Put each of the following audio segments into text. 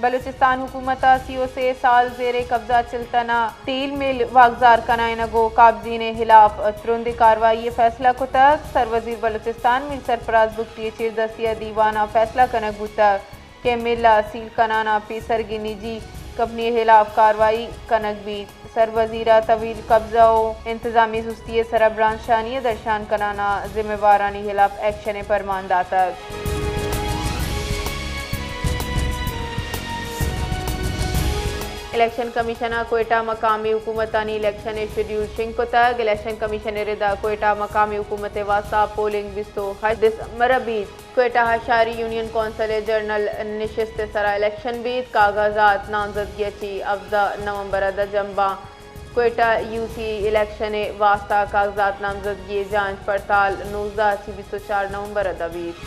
بلوچستان حکومت ء سی و سے سال زیر قبضہ چلتن ء تیل مل واگزار کنائینگ ء قابضین ء خلاف ترندیں کاروائی ء فیصلہ کتگ۔ سروزیر بلوچستان میر سرفراز بگٹی ء چیردستی ء دیوان ء فیصلہ کنگ بوتگ کہ مل ء سیل کنان ء پیسرگیں نجی کمپنی ء خلاف کاروائی کنگ بیت۔ سروزیر ء طویل قبضہ ء انتظامی سستی ء سرا برانز شانی ء درشان کنان ء ذمہ وارانی خلاف ایکشن ء پرمان داتگ۔ الیکشن کمیشن ء کوئٹہ مقامی حکومتانی الیکشن ء شیڈیول شنگ کتگ۔ الیکشن کمیشن ء ردا کوئٹہ مقامی حکومت ء واستہ پولنگ بیست و ہشت دسمبر ء بیت۔ کوئٹہ ء شہری یونین کونسل ء جنرل نشست ء سرا الیکشن بیت۔ کاغذات نامزدگی ء چی ہفدہ نومبر ء دجمباں کوئٹہ یو سی الیکشن ء واستہ کاغذات نامزدگی ء جانچ پڑتال نوزدہ ء چی بیست و چار نومبر ء دبیت۔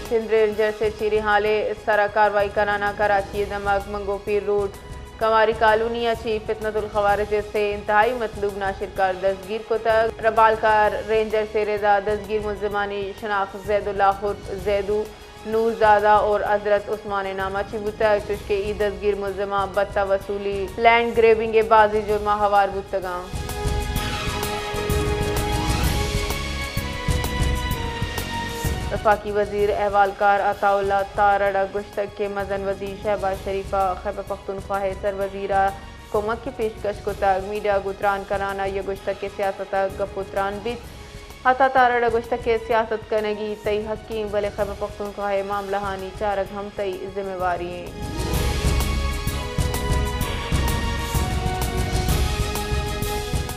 سندھ رینجرز ء چیریں حال ء سرا کاروائی کنان ء کراچی ء دمگ منگو پیر روڈ کماری کالونی ء چی فتنۃ الخوارج ء سے انتہائی مطلوب ناشرکار دزگیر کتگ۔ ربالکار رینجرز ء ردا دزگیر ملزمانی شناخت زید اللہ عرف زیدو، نور زادہ اور حضرت عثمان ء نام ء چی بوتگ، چوشکہ ای دزگیر ملزماں بتہ وصولی، لینڈ گریبنگ ء بازیں جرماں ہوار بوتگاں۔ وفاقی وزیر احوالکار عطا اللہ تارڑ ء گوشتگ کہ مزن وزیر شہباز شریف ء خیبر پختونخوا ء سروزیر ء کمک ء پیشکش کتگ، میڈیا گوں تران کنان ء آئی ء گوشتگ کہ سیاست ء گپ ء تران بیت۔ عطا تارڑ ء گوشتگ کہ سیاست کنگی تئی حقیں، بلے خیبر پختونخوا ء معاملہانی چارگ ہم تئی ذمہ واری انت۔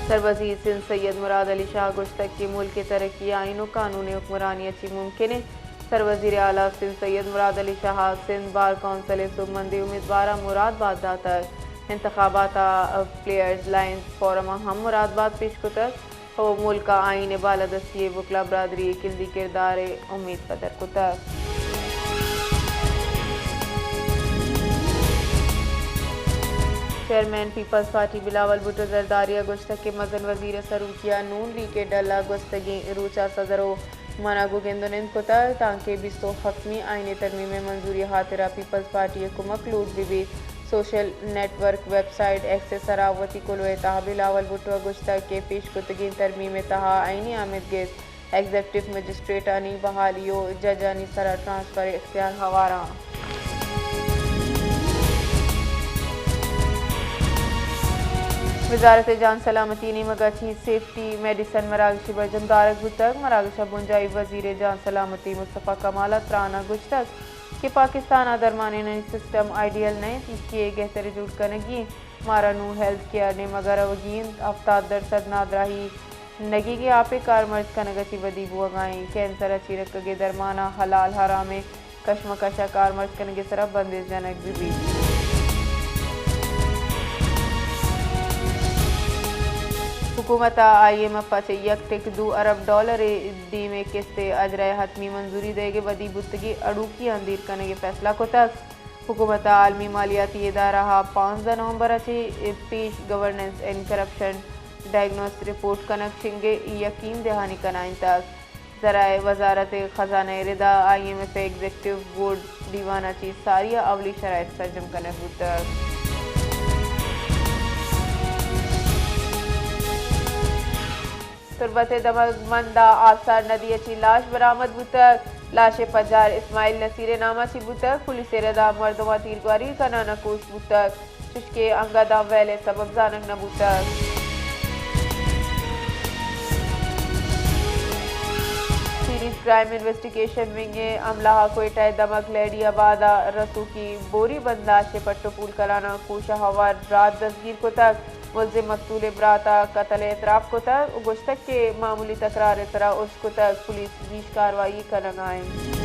سروزیر سندھ سید مراد علی شاہ ء گوشتگ کہ ملک ء ترقی آئین ء قانون ء حکمرانی ء چی ممکن انت۔ سروزیر اعلی سندھ سید مراد علی شاہ ء سندھ بار کونسل ء سوبمندیں امیدواراں مراد بات داتگ۔ انتخابات ء پلیئرز لائنز فورم ء ہم مراد بات پیش کتگ۔ ء ملک ء آئین ء بالادستی ء وکلا برادری ء کلدی کردار ء امیت پدر کتگ۔ چیئرمین پیپلز پارٹی بلاول بھٹو زرداری ء گوشتگ کہ مزن وزیر ء سروکی ء نون لیگ ء ڈل ء گوستگیں روچ ء صدر ء من ء گوں گند ء نند کتگ تانکہ بیست ء ہپتمی آئین ء ترمیم ء منظوری ء ہاترا پیپلز پارٹی ء کمک لوٹ بہ بیت۔ Social network website X ء سرا وتی کلوہ ء تہا بلاول بھٹو ء گوشتگ کہ پیش کتگیں ترمیم ء تہا آئینی آمدگس، ایگزیکٹو مجسٹریٹانی بحالی و ججانی سرا ٹرانسفر اختیار ہوار آں۔ وزارت جان سلامتی نیمگ ء چین سیفٹی میڈیسن مراگشے برجم دارگ بوتگ۔ مراگش ء بنجاہی وزیر جان سلامتی مصطفی کمال ء تران ء گوشتگ کہ پاکستان ء درمانینانی سسٹم آئیڈیل نہ انت، ایشی ء گہتر جوڑ کنگی انت۔ مارا نوں ہیلتھ کیئر نیمگ ء روگی انت، ہفتاد درسد نادراہی نگیگیں آپ ء کارمرز کنگ ء چہ ودی بوہگا انت، کینسر ء چہ رکگیں درمان ء حلال حرام ء کشمکش ء کارمرز کنگ ء سرا بندیز جنگ بہ بیت۔ حکومت ء آئی ایم ایف ء چہ یک ٹک دو ارب ڈالر ء دیم ء قسط ء اجرا ء حتمی منظوری دئیگ ء ودی بوتگیں اڑوکیاں دیر کنگ ء فیصلہ کتگ۔ حکومت ء عالمی مالیاتی ادارہ ء پانزدہ نومبر ء چہ پیش گورننس اینڈ کرپشن ڈائگنوسٹ رپورٹ کنگ شنگ ء یقین دہانی کنائینتگ۔ ذرائع وزارت خزانہ ء ردا آئی ایم ایف ء ایگزیکٹو بورڈ دیوان ء چہ ساری ء اولی شرائط سرجم کنگ بوتگ۔ تربت ء دمگ مند ء آبسار ندی ء چہ لاش برآمد بوتگ۔ لاش ء پجار اسماعیل نصیر ء نام ء چہ بوتگ۔ پولیس ء ردا مردماں تیرگواری کنان ء کوش بوتگ، چشکہ انگہ داں ویل ء سبب زانگ نہ بوتگ۔ سیریز کرائم انویسٹیگیشن ونگ ء عملہ ء کوئٹہ ء دمگ لیڈی آباد ء رسوکی بوری بنداش ء پٹ ء پول کنان ء کوش ء ہوار برات دزگیر کتگ۔ ملزم مقتول ء برات ء قتل ء اعتراف کتگ ء گوشتگ کہ معمولی تکرار ء سرا ارش کتگ، پولیس گیش کاروائی کنگ ء انت۔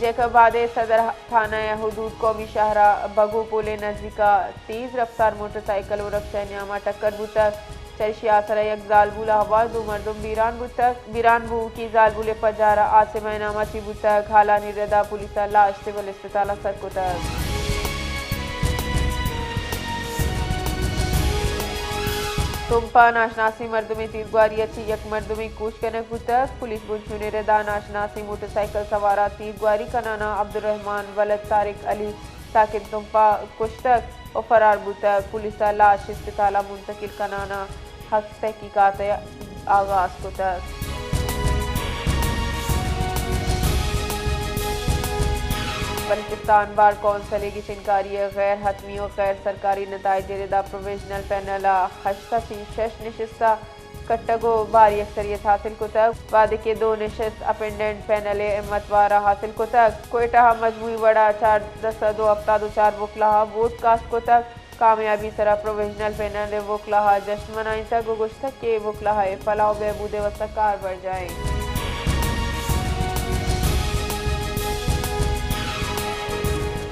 جیکب آباد ء صدر تھانہ ء حدود قومی شاہراہ ء بگو پول ء نزیک ء تیز رفتار موٹر سائیکل ء رکشہ ء نیام ء ٹکر بوتگ۔ چریشی ء آسر ء یک زالبول ء ہوار دو مردم بیران بوتگ۔ بیران بووکی زالبول ء پجار ء عاصمہ ء نام ء چہ بوتگ۔ ہالانی ردا پولیس ء لاش سول اسپتال ء سر کتگ۔ تمپ ءَ ناشناسیں مردمے تیرگواری ءَ چہ یک مردمے کوش کنگ بوتگ۔ پولیس بنچونی ردا ناشناسیں موٹر سائیکل سوار ءَ تیرگواری کنان ءَ عبدالرحمان ولد طارق علی ساکن تمپ ءَ کشتگ ءُ فرار بوتگ۔ پولیس ءَ لاش اسپتال ءَ منتقل کنان ءَ حق تحقیقات ءَ آغاز کتگ۔ بلوچستان بار کونسل ءِ گچینکاری ءِ غیر حتمی ءُ غیر سرکاری نتائج ءِ ردا پروویژنل پینل ءَ ہشت ءَ چہ شش نشست ءَ کٹگ ءُ بھاری اکثریت حاصل کتگ، وھدے کہ دو نشست اپینڈنٹ پینل ءِ ہمت وار ءَ حاصل کتگ۔ کوئٹہ ءَ مجموعی وڑ ءَ چاردہ سد ءُ ہپتاد ءُ چار وکلاہاں ووٹ کاسٹ کتگ۔ کامیابی سرا پروویژنل پینل ءِ وکلاہاں جشن منائینتگ ءُ گوشتگ کہ وکلاہ ءِ فلاح ءُ بہبود ءِ واستہ کار برجاہ اِنت۔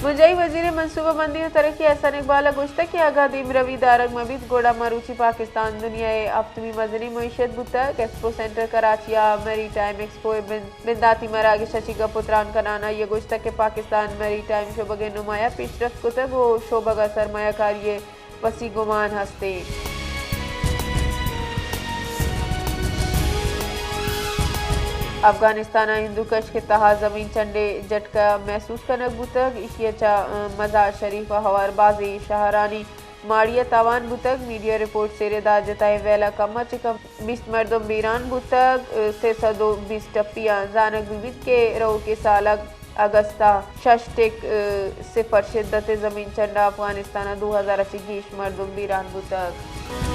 بنجاہی وزیر منصوبہ بندی ءُ ترقی احسن اقبال ءَ گوشتگ کہ اگاں دیمروی دارگ مہ بیت، گڑا مروچی پاکستان دنیا ءِ ہپتمی مزنیں معیشت بوتگ۔ ایکسپو سینٹر کراچی ءَ میری ٹائم ایکسپو ءِ بن-، بنداتی مراگش ءَ چہ گپ ءُ تران کنان ءَ آئی ءَ گوشتگ کہ پاکستان میری ٹائم شعبگ ءِ نمایاں پیشرفت کتگ ءُ شعبگ ءَ سرمایہ کاری ءِ وسیع گمان ہست اِنت۔ افغانستان ءِ ہندوکش ءِ تہا زمین چنڈ ءِ جھٹکہ محسوس کنگ بوتگ، ایشی ءَ چہ مزار شریف ءَ ہوار بازیں شہرانی ماڑی ءَ تاوان بوتگ۔ میڈیا رپورٹس ءِ ردا جتائیں ویل ءَ کم ءَ چہ کم بیست مردم بیران بوتگ، سئے سد ءُ بیست ٹپیاں۔ زانگ بہ بیت کہ روکیں سال ءَ اگست ءَ شش ٹک صفر شدت ءِ زمین چنڈ ءَ افغانستان ءَ دو ہزار ءَ چہ گیش مردم بیران بوتگ۔